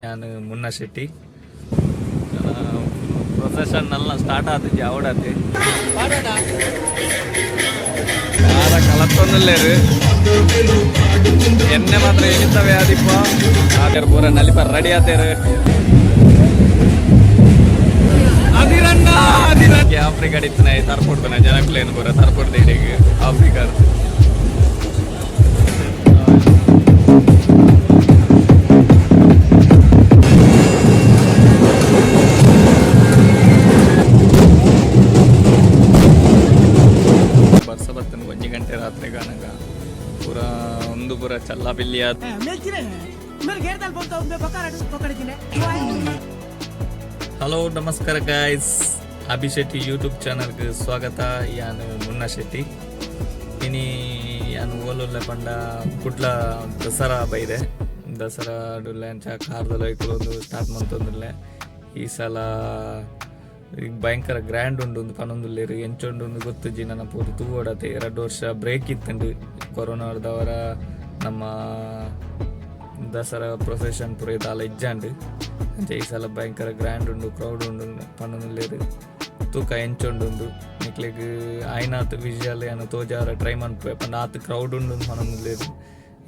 ಯಾನ್ ಮುನ್ನ ಶೆಟ್ಟಿ. ಪ್ರೊಸೆಷನ್ ನಲ್ಲ ಸ್ಟಾರ್ಟ್ ಆತಿಜಿ ಅವಡತಿ ದಾದ ಕಲತ್ತೊಂದುಲ್ಲೆರ್. ಎಣ್ಣೆ ಮಾತ್ರ ಎನಿತವೆ ಆದಿಪ್ಪ ಆತೇರ್ ಪೂರ ನಲಿಪ ರೆಡಿ ಆತೇರ್. ಅದಿರಣ್ಣ ಅದಿರಣ್ಣ ಆಫ್ರಿಕಾ ಇತ್ತನ ತರ್ಪೊಡ್ದನ ಜನಕ್ಲೇನು ಪೂರ ತರ್ಪೊಡ್ದು ಇಡೆಗ್ ಆಫ್ರಿಕಾ. ಬರ್ಸ ಬತ್ತನ 1 ಗಂಟೆ ರಾತ್ರಿ ಕಾನಗ ಪೂರ ಒಂದು ಪೂರ ಚಲ್ಲ ಬಿಲ್ಲಿ ಆತ್. ಹಲೋ, ನಮಸ್ಕಾರ ಗಾಯ್ಸ್. ಅಭಿ ಶೆಟ್ಟಿ ಯೂಟ್ಯೂಬ್ ಚಾನಲ್ಗೆ ಸ್ವಾಗತ. ಯಾನು ಮುನ್ನ ಶೆಟ್ಟಿ. ಇನಿ ಯಾನು ಓಲುಲ್ಲೆ ಪಂಡ ಕುಡ್ಲ ದಸರಾ ಬೈದೆ. ದಸರಾ ಡುಲ್ಲೆ ಅಂಚ ಕಾರ್ದ ಒಂದು ಸ್ಟಾರ್ಟ್ ಮಂತೊಂದುಲ್ಲೆ. ಈ ಸಲ ಈಗ ಭಯಂಕರ ಗ್ರ್ಯಾಂಡ್ ಉಂಡು ಒಂದು ಪನೊಂದುಲ್ಲೆರ್. ಎಂಚ ಉಂಡು ಒಂದು ಗೊತ್ತುಜಿ, ನನ್ನ ಪೋದು ತೂವೊಡತೆ. 2 ವರ್ಷ ಬ್ರೇಕ್ ಇತ್ತುಂಡು ಕೊರೋನಾದವರ. ನಮ್ಮ ದಸರಾ ಪ್ರೊಸೆಷನ್ ಪೂರ ಇದಾಲ ಇಜ್ಜಾಂಡ್. ಅಂಚ ಈ ಸಲ ಭಯಂಕರ ಗ್ರ್ಯಾಂಡ್ ಉಂಡು, ಕ್ರೌಡ್ ಉಂಡು ಪನೊಂದುಲ್ಲೆರ್. ತೂಕ ಎಂಚ ಉಂಡು. ನಿಕ್ಲೆಗ್ ಆಯ್ನಾತ್ ವಿಜುವಲ್ ಯಾನ್ ತೋಜಾರ ಟ್ರೈ ಮನ್ಪುವೆ. ಪಂಡ ಆತ್ ಕ್ರೌಡ್ ಉಂಡು ಪನೊಂದುಲ್ಲೆರ್.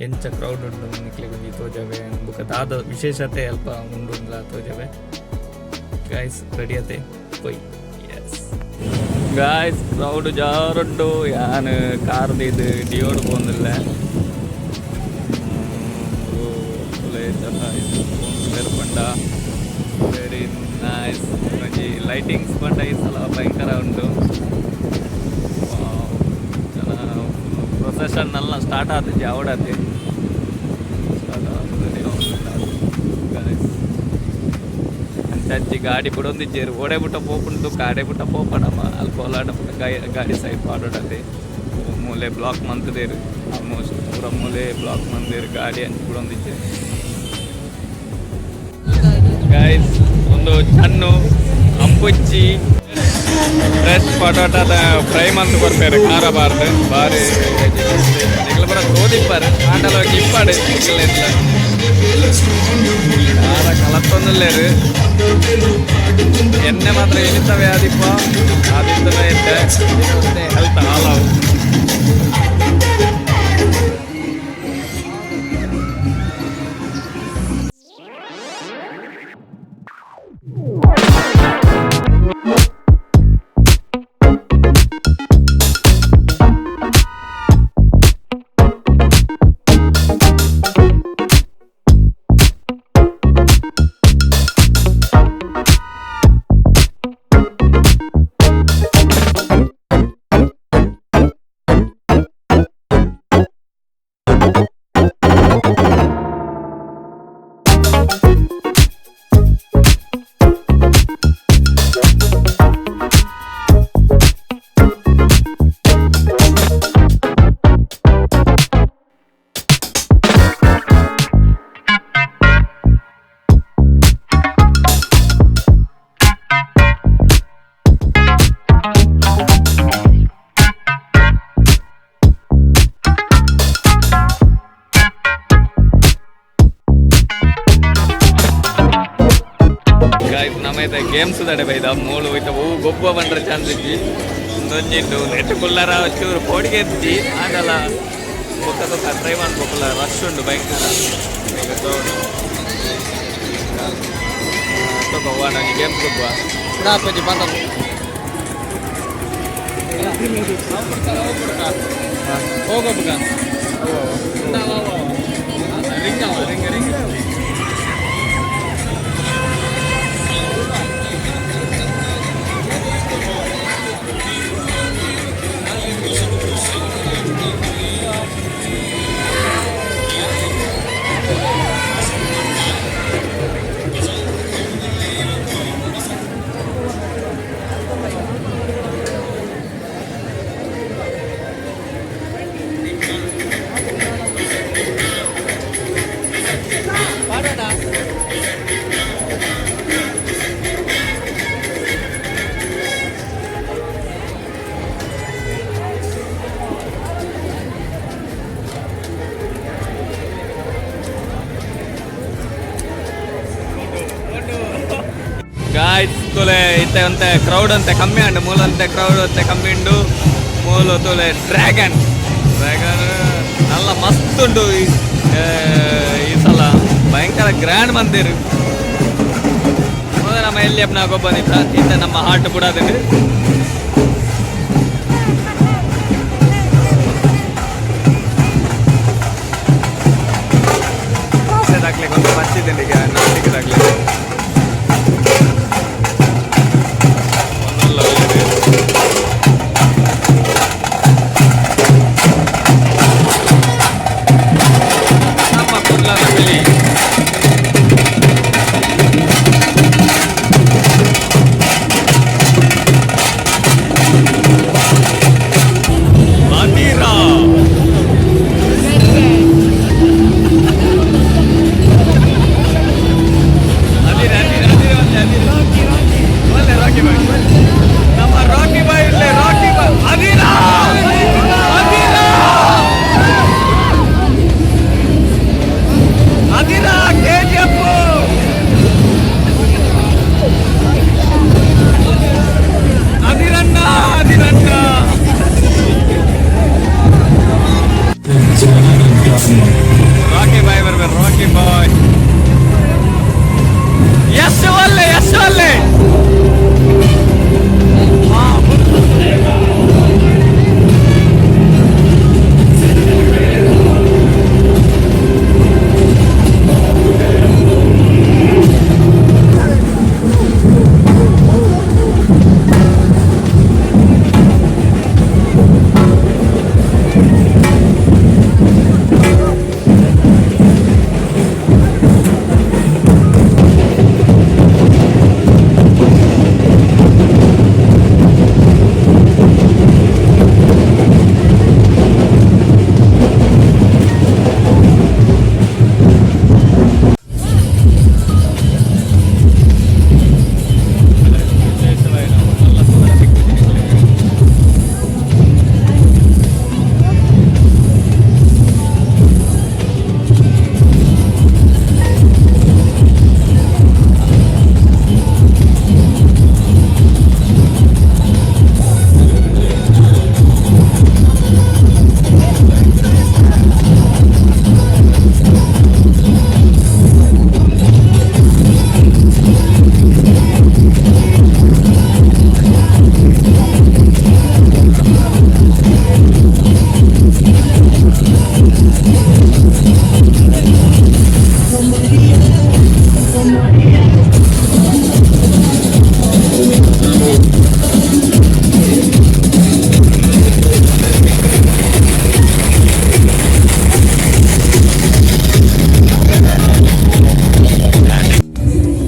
ಎಂಚ ಕ್ರೌಡ್ ಉಂಡು ನಿಕ್ಲೆಗ್ ಒಂಜಿ ತೋಜಾವೆ. ಬೊಕ ದಾದ ವಿಶೇಷತೆ ಅಲ್ಪ ಉಂಡು ತೋಜಾವೆ. ಗಾಯ್ಸ್, ರೆಡಿ ಆತೆ ಪೋಯ್. ಎಸ್ ಗಾಯ್ಸ್, ಕ್ರೌಡ್ ಜಾರುಂಡು. ಯಾನ್ ಕಾರ್ ದೀದ್ ಡಿಯೋಡ್ ಪೋಂದುಲ್ಲೆ. ಪಂಡ ವೆರಿ ನೈಸ್. ಒಂಜಿ ಲೈಟಿಂಗ್ಸ್ ಪಂಡ ಈ ಸಲ ಭಯಂಕರ ಉಂಟು. ಜನ ಪ್ರೊಸೆಷನ್ ಎಲ್ಲ ಸ್ಟಾರ್ಟ್ ಆತಿಜಿ ಅವಡತಿ ಸ್ಟಾರ್ಟ್ ಗಾಯ್ಸ್. ಅಂಚಂಚಿ ಗಾಡಿ ಬುಡೊಂದಿಜ್ಜೆರ್. ಓಡೆ ಬುಟ್ಟ ಪೋಪುಂಡು ಕಾಡೆ ಬುಟ್ಟ ಪೋಪಡಮ್ಮ. ಅಲ್ಪ ಓಲಾಂಡ ಗಾಡಿ ಸೈಡ್ ಪಾಡೊಡತೆ. ಮೂಲೆ ಬ್ಲಾಕ್ ಮಂತುದೇರು. ಆಲ್ಮೋಸ್ಟ್ ಪೂರ ಮೂಲೆ ಬ್ಲಾಕ್ ಮಂದೇರು. ಗಾಡಿ ಅಂಚಿ ಬುಡೊಂದಿಜ್ಜೆರ್ ಗಾಯ್ಸ್. ಒಂದು ಚಣ್ಣು ಅಂಪುಚ್ಚಿ ಫ್ರೆಶ್ ಪಟೋಟದ ಫ್ರೈ ಮಂತ್ ಕೊರ್ಪೇರು. ಖಾರ ಬಾರ್ದು ಬಾರಿ. ನಿಗಲ ಪೂರ ತೋದಿಪ್ಪಾರು ಆಂಡಲ ಇಪ್ಪಾಡು. ನಿಗಲ ಖಾರ ಕಲತ್ತೊಂದುಲ್ಲೇರು. ಎಣ್ಣೆ ಮಾತ್ರ ಎನಿತವೆ ಆದಿಪ್ಪ ಆದಿತ್ತನ ಎಡ್ಡೆ ಹೆಲ್ತ್ ಹಾಳಾವು. ಗಾಯ್ಸ್, ನಮೈತ ಗೇಮ್ಸ್ ದಡೆ ಬೈದ. ಮೂಲು ಇತ್ತ ಹೂ ಗೊಬ್ಬ ಬಂದ್ರೆ ಚಾನ್ಸ್ ಇಜ್ಜಿ. ಒಂದೊಂಜಿಂಡು ನೆಟ್ ಕುಲ್ಲರ ಚೂರು ಪೋಡಿಗೆ ಎತ್ತಿ ಆಂಡಲ ಬೊಕ್ಕ ಬೊಕ್ಕ ಟ್ರೈ ಮಾಡ್ಬೇಕಲ್ಲ. ರಶ್ ಉಂಡು ಭಯಂಕರ. ಈಗ ಕ್ರೌಡ್ ತಗೋ ಒಂಜಿ ಗೇಮ್ಸ್ ಗೊಬ್ಬ. ಪುಡಾಪಜಿ ಬಂದ. ಹೋಗೋಬುಗ. Ring ring ring. Guys ತೋಲೆ ಇತ್ತೆ ಒಂತೆ ಕ್ರೌಡ್ ಅಂತೆ ಕಮ್ಮಿ ಅಂಡು ಮೂಲಂತೆ ಕ್ರೌಡ್ ಅಂತೆ ಕಮ್ಮಿ ಉಂಡು. ಮೂಲು ತೋಲೆ ಡ್ರ್ಯಾಗನ್ ಡ್ರ್ಯಾಗನ್ ನಲ್ಲ ಮಸ್ತ್ ಉಂಡು. ಈ ಈ ಸಲ ಭಯಂಕರ ಗ್ರ್ಯಾಂಡ್ ಮಂದಿರ್. ಮೊದಲ ನಮ್ಮ ಎಲ್ಲಿ ಅಪ್ನ ಗೊಬ್ಬನಿತ್ತ ಇತ್ತ ನಮ್ಮ ಹಾರ್ಟ್ ಬುಡಾದಂಡು. ದಾಖಲೆ ಒಂದು ಬಚ್ಚಿದ್ದಂడి ಈಗ ನಾಟಿಗೆ ದಾಖಲೆ ಒಂದಲ್ಲ ಒಳ್ಳೆದು. ನಮ್ಮ ಕುಡ್ಲದ ಪಿಲಿ. ಅದಿರಾ. ಅದಿರ ಅದಿರ ಅದಿರ ಒಲ್ಲೆ ಅದಿರ ಒಲ್ಲೆ ರಾಕಿ ಬಾಯ್, ನಮ್ಮ ರಾಕಿ ಬಾಯ್ ಇಲ್ಲೇ ರಾಕಿ ಬಾಯ್. ಅದಿರಾ ಅದಿರಾ ಅದಿರಾ ಕೆಜಿಎಫ್ ಅದಿರಣ್ಣ ಅದಿರಣ್ಣ. ರಾಕಿ ಬಾಯ್ ಬರ್ಬೇಕು, ರಾಕಿ ಬಾಯ್. ಎಸ್ ಒಲ್ಲೆ ಎಸ್ ಒಲ್ಲೆ.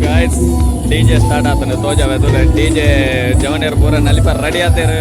Guys, DJ start ಆತನ ತೋಜಾವೆ ತೂಲೆ. ಡಿಜೆ ಜವನಿಯರ್ ಪೂರ ನಲಿಪರ್ ರೆಡಿ ಆತೇರು.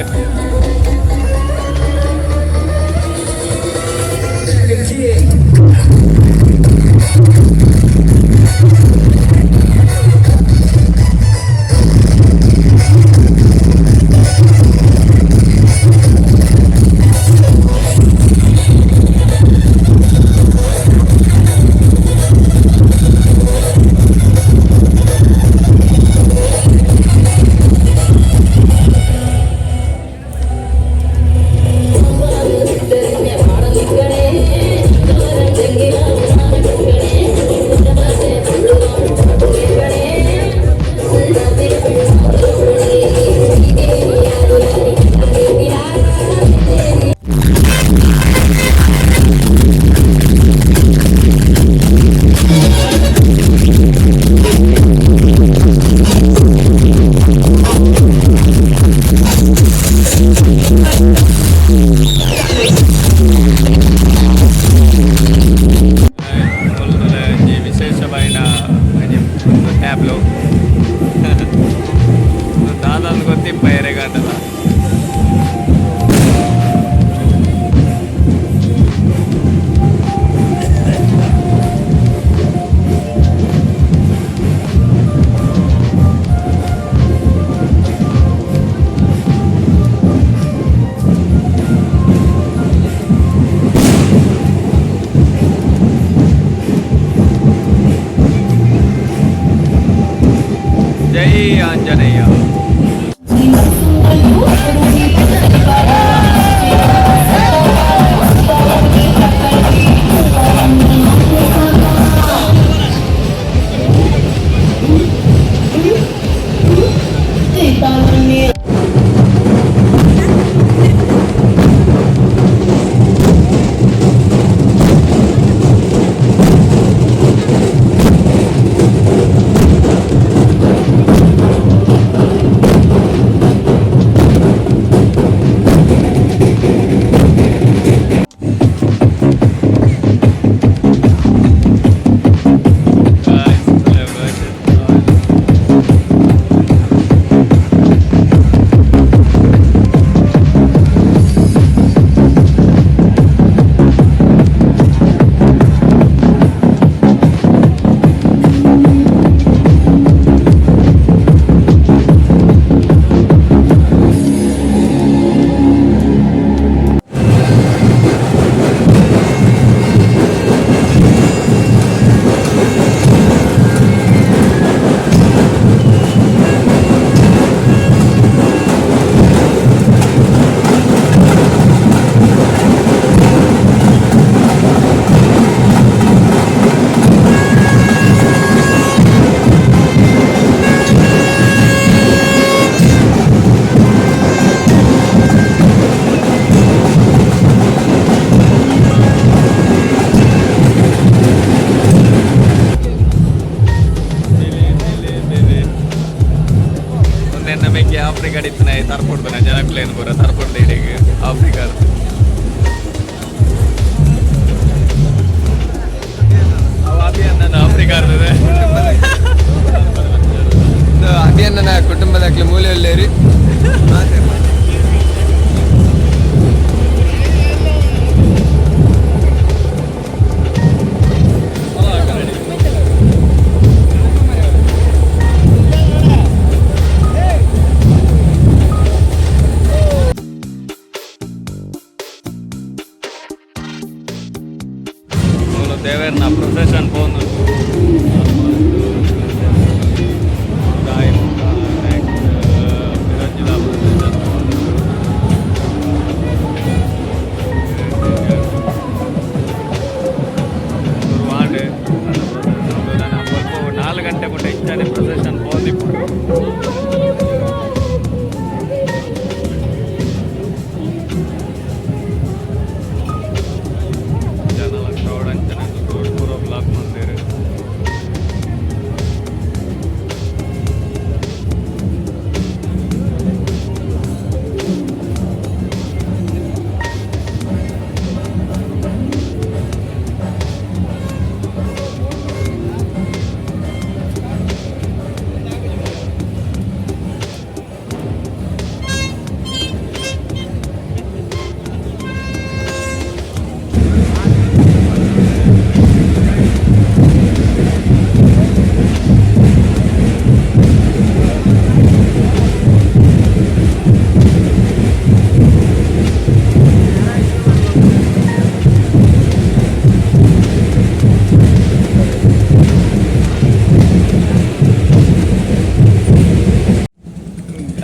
ಜೈ ಆಂಜನೇಯ. ಒಂದೆನ್ನ ಮೇಕೆ ಆಫ್ರಿಕಾ ಇತ್ತನ ತರ್ಪೊಡ್ತಾನೆ ಜನಕ್ಲೇನು ಪೂರ ತರ್ಪೊಡ್ದು ಇಡೀಗ ಆಫ್ರಿಕಾ. ಅವ ಅಭಿಯನ್ನ ಆಫ್ರಿಕಾ ಇರ್ತದೆ. ಅಭಿಯಣ್ಣನ ಕುಟುಂಬದಾಕ್ಲೆ ಮೂಲೆ ಒಳ್ಳೇರಿ. ಮೂಲು ದೇವೇರ್ನ ಪ್ರೊಸೆಷನ್ ಪೋಂದುಂಡು. ಪಿರೊಂಜಿದ ಪ್ರೊಸೆಷನ್ ಪೋಂದುಂಡು. ಶುರುವಾಂಡ್ ಒಲ್ಪ 4 ಗಂಟೆ ಮುಟ್ಟ ಇಂಚನೆ ಪ್ರೊಸೆಷನ್ ಪೋಂದಿಪ್ಪುಂಡು. ಜನಲ ಕ್ರೌಡ್ ಅಂಚನೆ ರೋಡ್ ಪೂರ ಬ್ಲಾಕ್ ಮಲ್ದೆರ್.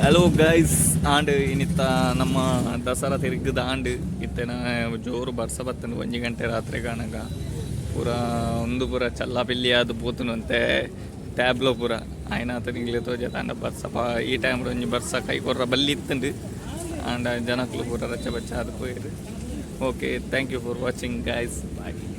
ಹಲೋ ಗೈಸ್, ಆಂಡ್ ಇನ್ನಿತ್ತ ನಮ್ಮ ದಸರಾ ತಿರುಗದ ಆಂಡ್. ಇತ್ತೆನ ಜೋರು ಬರ್ಸ ಬತ್ತಂಡು. 1 ಗಂಟೆ ರಾತ್ರಿ ಕಾಣಗ ಪೂರ ಒಂದು ಪೂರ ಚಲ್ಲ ಪಿಲ್ಲಿ ಆದ್ ಪೋತುನಂತೆ ಟ್ಯಾಬ್ಲೋ ಪೂರ ಆಯ್ನಾತ ನಿಗ್ಲೆ ತೋಜ. ಆಂಡ ಬರ್ಸ ಪಾ ಈ ಟೈಮ್ ಒಂಜಿ ಬರ್ಸ ಕೈ ಕೊರ್ರ ಬಲ್ಲಿ ಇತ್ತುಂಡು. ಆಂಡ ಜನಕ್ಲು ಪೂರ ರಚ್ಚ ಬಚ್ಚ ಆದ್ ಪೋಯೆರ್. Okay, thank you for watching, guys. Bye.